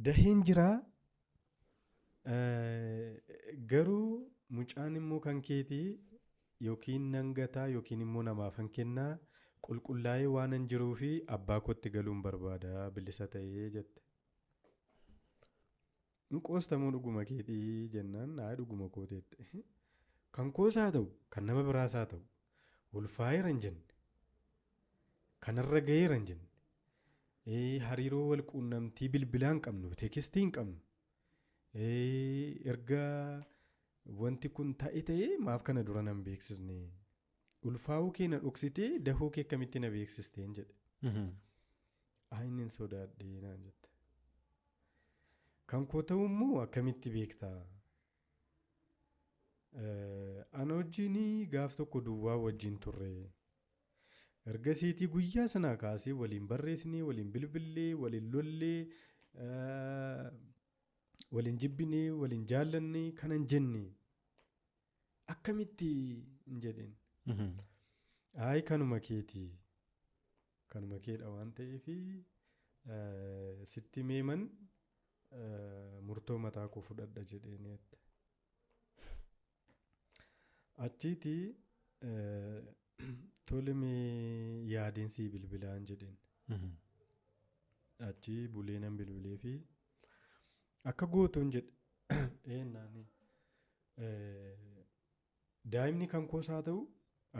Daheen jiraa, garuu mucaan immoo kan keetii yookiin nan gataa yookiin immoo namaafan kennaa, qulqullaa'ee waan hin jiruu fi abbaa kootti galuun barbaada bilisa ta'ee jette. Hin qoostamoo dhuguma keetii jennaan, haa dhuguma kooteette. Kan koos haa ta'u kan nama biraas haa ta'u ulfaa'eera hin jenne, kanarra ga'eera hin jenne, hariiroo wal quunnamtii bilbilaa hin qabnu, teekistii hin qabnu. Erga wanti kun ta'e maaf kana dura nan beeksisne? Ulfaa'uu kee na dhoksitee dahoo kee akkamitti na beeksisteen jedhe. Haa inni hin sodaadhee naan jette. Kan koo ta'u immoo akkamitti beektaa? Ana wajjin gaaf tokko duwwaa wajjin turre. Ergasiitii guyyaa sanaa kaasee waliin barreessinee, waliin bilbillee, waliin lollee, waliin jibbinee, waliin jaallannee kana hin jenne. Akkamitti hin jedheen. Ayi kanuma keetii. Kanuma keedha waan ta'eef sitti meeman murtoo mataa koo fudhadha jedheen jette. Achiitii tole mee yaadeen sii bilbilaan jedheen. Achi bulee nan bilbilee fi akka gootuun jedhe. Eennaani daa'imni kan koos haa ta'u,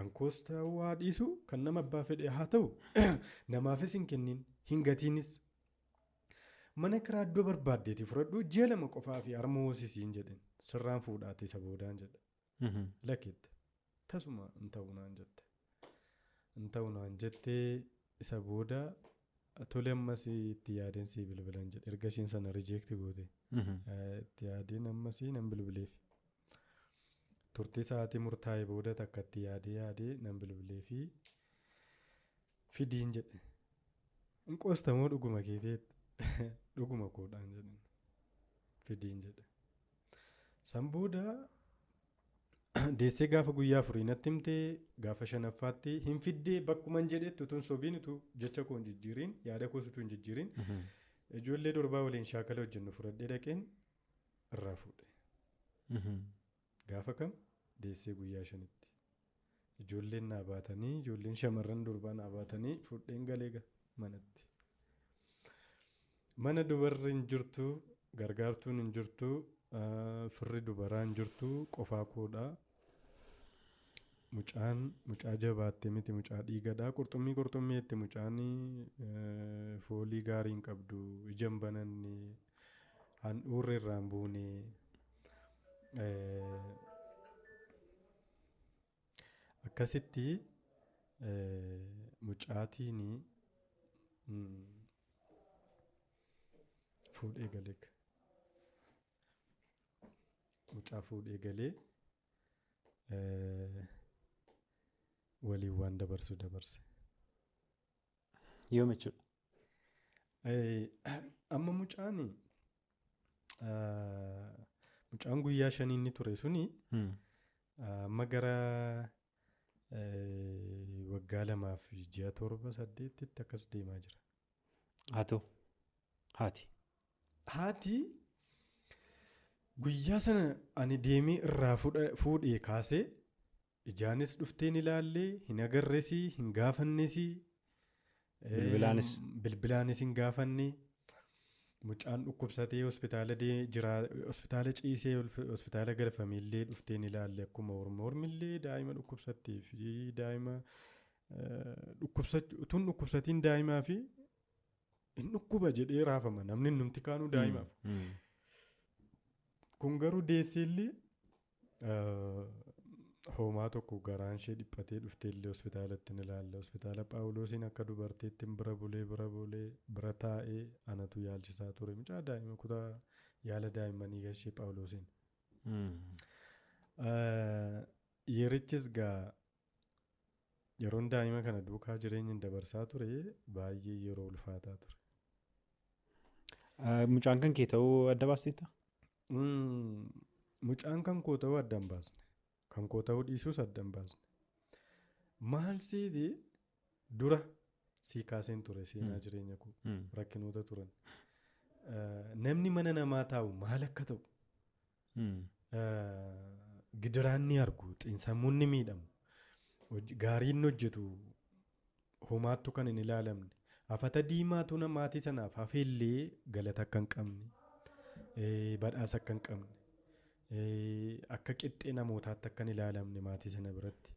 an koos ta'uu haa dhiisu, kan nama abbaa fedhe haa ta'u, namaafis hin kennin, hin gatiinis. Mana kiraa iddoo barbaaddeeti fudhadhu, ji'a 2 qofaa fi harma hoosisiin jedheen. Sirraan fuudhaate isa boodaan jedhe. Lakkette. Tasuma hin ta'u naan jette. Hin ta'u naan jettee isa booda tole ammas itti yaadeen sii bilbilan jedhe. Erga ishiin sana rijeekti goote. Itti yaadeen ammas nan bilbileef. Turtii sa'aatii murtaa'e booda takka itti yaadee nan bilbileefi fidiin jedhe. Hin qoostamoo dhuguma keetii dhuguma koodhaan jedhe. Fidiin jedhe. San booda deessee gaafa guyyaa 4 natti himtee gaafa 5ffaatti hin fiddee bakkuman jedhetti utuu hin sobiin, utuu jecha koo hin jijjiiriin, yaada koos utuu hin jijjiiriin, ijoollee durbaa waliin shaakala hojjennu fudhadhee dhaqeen irraa fuudhe. Gaafa kam deessee guyyaa 5tti. Ijoolleen naa baatanii, ijoolleen shamarran durbaa naa baatanii fudheen galee manatti. Mana dubarri hin jirtu, gargaartuun hin jirtu, firri dubaraa hin jirtu, qofaa koodha. Mucaan mucaa jabaattee miti, mucaa dhiigadha. Qurxummii mucaan foolii gaarii hin qabdu, ija hin bananne, handhuurri irraa hin buune. Akkasitti mucaatiin fuudhee galee. Mucaa fuudhee galee waliin waan dabarsu dabarse. Yoom jechuudha? Amma mucaan guyyaa 5 inni ture suni amma gara waggaa 2 fi ji'a 7 8tti akkas deemaa jira. Haa ta'u. Haati. Haati guyyaa sana ani deemee irraa fuudhee kaasee ijaanis dhufteen ilaallee, hin agarresii, hin gaafannesii. Bilbilaanis. Bilbilaanis hin gaafanne. Mucaan dhukkubsatee hospitaala jira, hospitaala ciisee hospitaala galfameellee dhufteen ilaalle. Akkuma ormillee daa'ima dhukkubsattee fi daa'ima utuun dhukkubsatiin daa'imaa fi hin dhukkuba jedhee raafama namni numti kaanuu daa'imaaf. Kun garuu deesseellee hoomaa tokko garaan ishee dhiphatee dhufteellee hospitaalatti ni ilaalla. Hospitaala Phaawulosiin akka dubartiitti bira bulee bira taa'ee anatu yaalchisaa ture. Mucaa daa'ima kutaa yaala daa'immanii gashee Phaawulosiin. Yerichis gaa yeroon daa'ima kana duukaa jireenya dabarsaa ture baay'ee yeroo ulfaataa ture. Mucaan kan kee ta'uu adda baasteetta? Mucaan kan koo ta'uu adda hin baasne. Kan koo ta'uu dhiisuus adda hin baasne. Maal seetee dura sii kaaseen ture seenaa jireenya koo rakkinoota turan. Namni mana namaa taa'u maal akka ta'u gidiraan ni argu, xiinsammuun ni miidhamu, gaariin hojjetu homaattu kan hin ilaalamne, afata diimaatu maatii sanaaf hafeellee galata akka hin qabne, badhaasa akka hin qabne, akka qixxee namootaatti akka hin ilaalamne maatii sana biratti.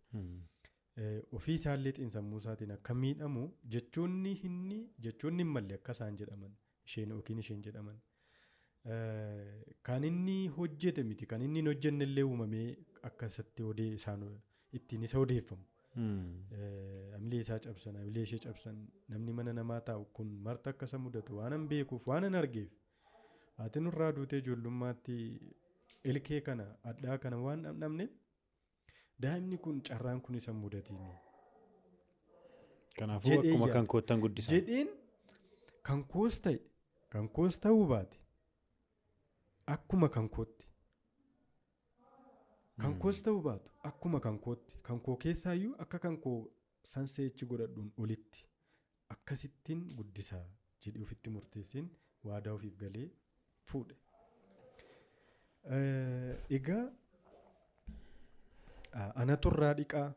Ofii isaallee xiinsammuu isaatiin akka miidhamu jechoonni hin malle akka isaan jedhaman isheen yookiin isheen jedhaman. Kan inni hojjete miti, kan inni hin hojjenne illee uumamee akka isatti isaan ittiin isa odeeffamu. Amilee isaa cabsan, amilee ishee cabsan, namni mana namaa taa'u kun marta akka isa mudatu waan an beekuuf waan an argeef haati nurraa duutee ijoollummaatti ilkee kana addaa kana waan dhabneef daa'imni kun carraan kun isa mudatiin. Kanaafuu akkuma kan koottan guddisan. Jedheen kan koos ta'e kan koos ta'uu baate akkuma kan kootti. Kan koos ta'uu baatu akkuma kan kootti. Kan koo keessaayyuu akka kan koo sanseechi godhadhuun olitti akkasittiin guddisaa jedhee ofitti murteessiin waadaa ofiif galee fuudhe. Egaa anatu irraa dhiqaa,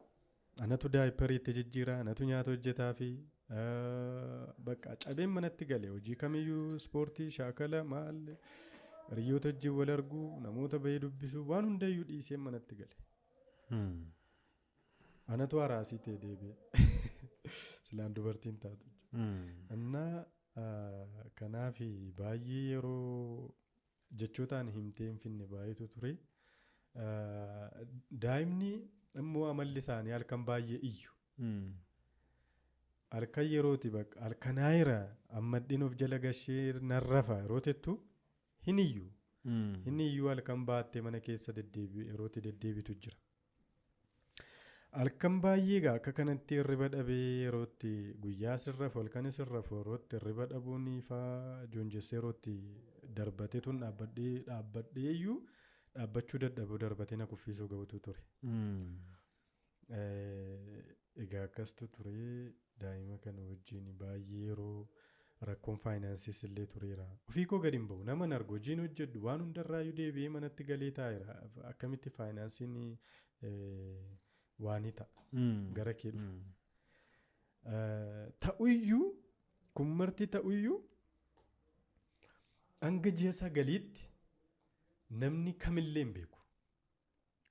anatu daayiparii itti jijjiiraa, anatu nyaata hojjetaa fi bakka cabeen manatti galee hojii kamiyyuu ispoortii, shaakala maal hiriyoota wajjin wal arguu, namoota bahee dubbisuu waan hundayyuu dhiisee manatti gale. Anatu haraasii ta'e deebi'e. Silaan dubartiin taatu. Innaa kanaaf baay'ee yeroo jechootaan himtee hin finne baay'eetu ture. Daa'imni immoo amalli isaanii halkan baay'ee iyyu. Halkan yerooti bakka halkanaayira ammadhiin of jala gashee narrafa yeroo tettu hin iyyu. Hin iyyuu halkan baattee mana keessa yerootti deddeebitu jira. Halkan baay'ee egaa akka kanatti hirriba dhabee yerootti guyyaa sirrafu halkanis sirrafu yerootti hirriba dhabuun faa joonjessee yerootti darbatee tun dhaabbadhee iyyuu dhaabbachuu dadhabuu darbatee na kuffisuu ga'utu ture. Egaa akkastu ture daa'ima kana wajjin baay'ee yeroo rakkoon faayinaansiis illee tureera. Ofii koo gadi hin ba'u nama hin argu hojiin hojjedhu waan hundarraayyuu deebi'ee manatti galee taa'eera. Akkamitti faayinaansiin waanii ta'a gara kee dhufa. Ta'uyyuu kun marti ta'uyyuu hanga ji'a 9tti namni kamillee hin beeku.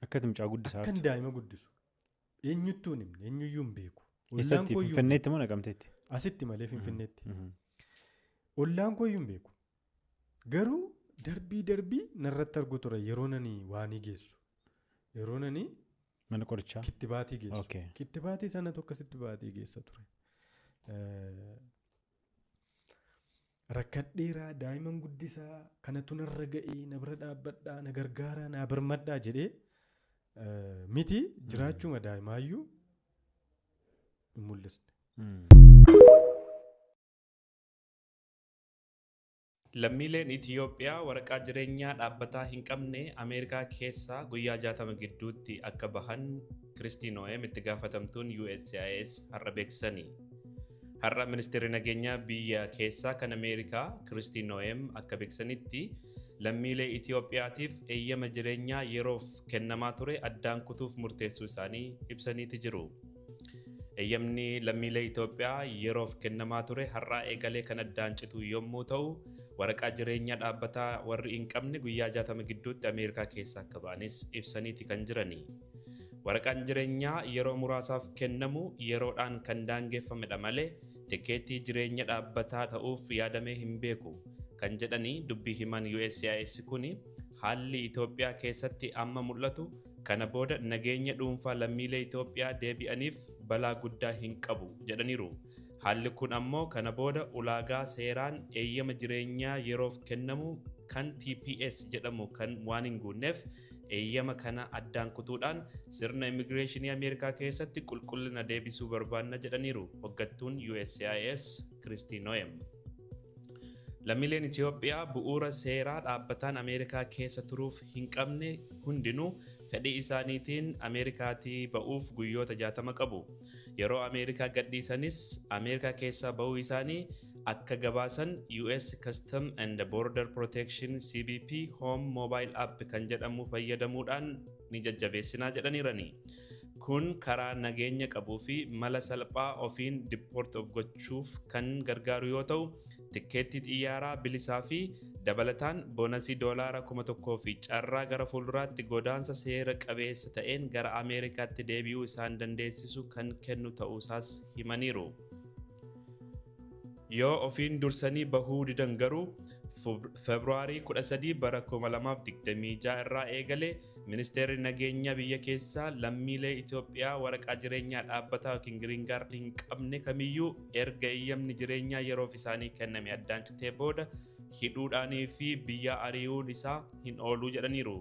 Akka mucaa guddisaa. Akkan daa'ima guddisu. Eenyuttuu hin himne eenyuyyuu hin beeku. Eessatti Finfinneetti moo Naqamteetti? Asitti malee Finfinneetti. Ollaan kooyyuu hin beeku. Garuu darbii darbii narratti argu ture yeroo nani waanii geessu. Yeroo nani mana qorichaa? Kittibaatii geessu. Kittibaatii sanatu akkasitti baatii geessa ture. Rakkadheeraa daa'iman guddisaa kanatu narra ga'ee na bira dhaabbadhaa na gargaaraa na birmadhaa jedhee miti jiraachuma daa'imaayyuu hin mul'isne. Lammiileen Itiyoophiyaa waraqaa jireenyaa dhaabbataa hin qabne Ameerikaa keessaa guyyaa 60 gidduutti akka bahan Kiristii Noo'em itti gaafatamtuun USCIS har'a beeksisani. Har'a ministeerri nageenyaa biyya keessaa kan Ameerikaa Kiristii Noo'em akka beeksisanitti lammiilee Itiyoophiyaatiif eeyyama jireenyaa yeroof kennamaa ture addaan kutuuf murteessuu isaanii ibsaniiti jiru. Eeyyamni lammiilee Itiyoophiyaa yeroof kennamaa ture har'aa eegalee kan addaan citu yommuu ta'u, waraqaa jireenyaa dhaabbataa warri hin qabne guyyaa 60 gidduutti Ameerikaa keessaa akka ba'anis ibsaniiti kan jirani. Waraqaan jireenyaa yeroo muraasaaf kennamu yeroodhaan kan daangeffamedha malee tikeetii jireenya dhaabbataa ta'uuf yaadamee hin beeku kan jedhanii dubbii himan USCIS kuni haalli Itiyoophiyaa keessatti amma mul'atu kana booda nageenya dhuunfaa lammiilee Itiyoophiyaa deebi'aniif balaa guddaa hin qabu jedhaniiru. Haalli kun ammoo kana booda ulaagaa seeraan eeyyama jireenyaa yeroof kennamu kan TPS jedhamu kan waan hin guunneef eeyyama kana addaan kutuudhaan sirna immigireeshinii Ameerikaa keessatti qulqullina deebisuu barbaanna jedhaniiru hoggantuun USCIS Kiristii Noo'em. Lammiileen Itiyoophiyaa bu'uura seeraa dhaabbataan Ameerikaa keessa turuuf hin qabne hundinuu fedhii isaaniitiin Ameerikaatii ba'uuf guyyoota 60 qabu. Yeroo Ameerikaa gadhiisanis Ameerikaa keessaa ba'uu isaanii akka gabaasan US Custom and Border Protection CBP Home Mobile App kan jedhamu fayyadamuudhaan ni jajjabeessinaa jedhaniirani. Kun karaa nageenya qabuu fi mala salphaa ofiin deport of gochuuf kan gargaaru yoo ta'u, tikkeettii xiyyaaraa bilisaa fi dabalataan bonus $1,000 fi carraa gara fuulduraatti godaansa seera qabeessa ta'een gara Ameerikaatti deebi'uu isaan dandeessisu kan kennu ta'uusaas himaniiru. Yoo ofiin dursanii bahuu didan garuu Feebruaarii 13 bara 2026 irraa eegalee Ministeerri Nageenya biyya keessaa lammiilee Itoophiyaa waraqaa jireenyaa dhaabbataa yookiin green card hin qabne kamiyyuu erga eeyyamni jireenyaa yeroof isaanii kenname addaan citee booda hidhuudhaanii fi biyya ari'uun isaa hin ooluu jedhaniiru.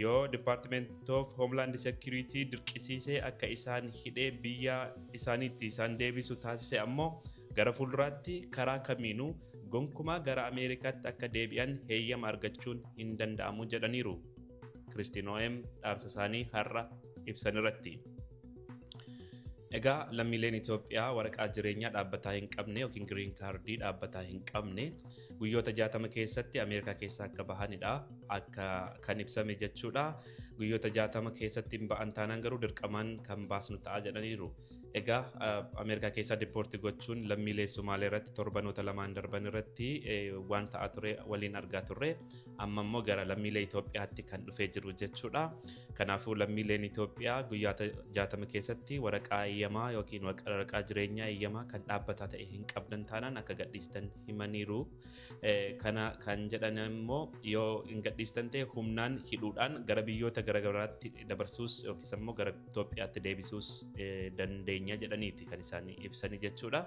Yoo Department of Homeland Security dirqisiisee akka isaan hidhee biyya isaaniitti isaan deebisu taasise ammoo gara fuulduraatti karaa kamiinuu gonkumaa gara Ameerikaatti akka deebi'an heeyyama argachuun hin danda'amu jedhaniiru. Kristi Noem dhaamsa isaanii har'a ibsan irratti. Egaa lammiileen Itoophiyaa waraqaa jireenyaa dhaabbataa hin qabne yookiin green card dhaabbataa hin qabne guyyoota 60 keessatti Ameerikaa keessaa akka bahanidha. Akka kan ibsame jechuudha. Guyyoota 60 keessatti hin ba'an taanaan garuu dirqamaan kan baasnu ta'a jedhaniiru. Egaa Ameerikaa keessaa deport gochuun lammiilee Sumaalee irratti torbanoota lamaan darban irratti waan ta'aa ture waliin argaa turre, amma immoo gara lammiilee Itoophiyaatti kan dhufee jiru jechuudha. Kanaafuu lammiileen Itoophiyaa guyyaa 60 keessatti waraqaa eeyyamaa yookiin waraqaa jireenyaa eeyyamaa kan dhaabbataa ta'e hin qabdan taanaan akka gadhiistan himaniiru. Kana kan jedhan immoo yoo hin gadhiistan ta'e humnaan hidhuudhaan gara biyyoota garaagaraatti dabarsuus yookiis immoo gara Itoophiyaatti deebisuus dandeenya jedhaniiti kan isaan ibsanii jechuudha.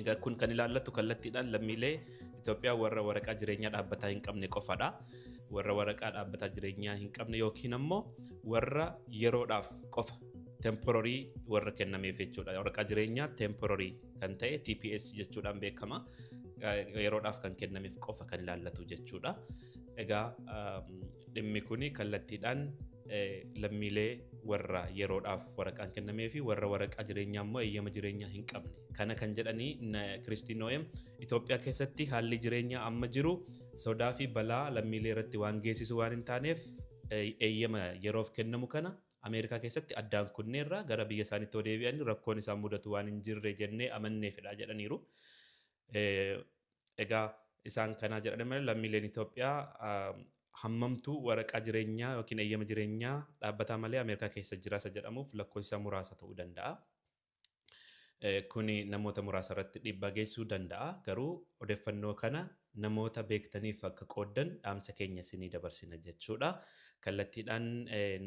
Egaa kun kan ilaallatu kallattiidhaan lammiilee Itoophiyaa warra waraqaa jireenyaa dhaabbataa hin qabne qofadha. Warra waraqaa dhaabbataa jireenyaa hin qabne yookiin ammoo warra yeroodhaaf qofa temporary warra kennameef jechuudha. Waraqaa jireenyaa temporary kan ta'e TPS jechuudhaan beekama. Yeroodhaaf kan kennameef qofa kan ilaallatu jechuudha. Egaa dhimmi kuni kallattiidhaan lammiilee warra yeroodhaaf waraqaan kennamee fi warra waraqaa jireenyaa immoo eeyyama jireenyaa hin qabne. Kana kan jedhanii Kristi Noem Itoophiyaa keessatti haalli jireenyaa amma jiru sodaa fi balaa lammiilee irratti waan geessisu waan hin taaneef eeyyama yeroof kennamu kana Ameerikaa keessatti addaan kunneerra gara biyya isaaniitti yoo deebi'an rakkoon isaan mudatu waan hin jirre jennee amanneefidha jedhaniiru. Egaa isaan kanaa jedhan malee lammiileen Itoophiyaa hammamtuu waraqaa jireenyaa yookiin eeyyama jireenyaa dhaabbataa malee Ameerikaa keessa jira isa jedhamuuf lakkoofsa muraasa ta'uu danda'a. Kuni namoota muraasa irratti dhiibbaa geessisuu danda'a. Garuu odeeffannoo kana namoota beektaniif akka qooddan dhaamsa keenya isinii dabarsina jechuudha. Kallattiidhaan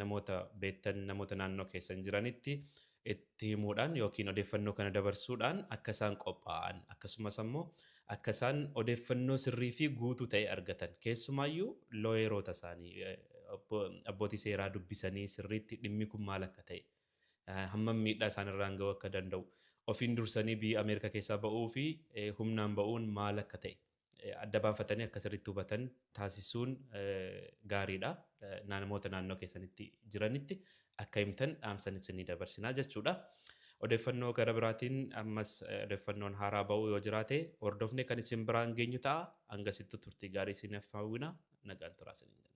namoota beektan, namoota naannoo keessan jiranitti itti himuudhaan yookiin odeeffannoo kana dabarsuudhaan akka isaan qophaa'an, akkasumas ammoo akka isaan odeeffannoo sirrii fi guutuu ta'e argatan, keessumaayyuu lawyeroota isaanii, abbootii seeraa dubbisanii sirriitti dhimmi kun maal akka ta'e, hammam miidhaa isaan irraan ga'uu akka danda'u, ofiin dursanii biyya Ameerikaa keessaa ba'uu fi humnaan ba'uun maal akka ta'e adda baafatanii akka sirriitti hubatan taasisuun gaariidha. Namoota naannoo keessanitti jiranitti akka himtan dhaamsan isinii dabarsinaa jechuudha. Odeeffannoo gara biraatiin ammas odeeffannoon haaraa ba'uu yoo jiraate hordofne kan isin biraan geenyu ta'a. Hangasitti turtii gaarii isiniif hawwina. Nagaan turaa isiniin jenna.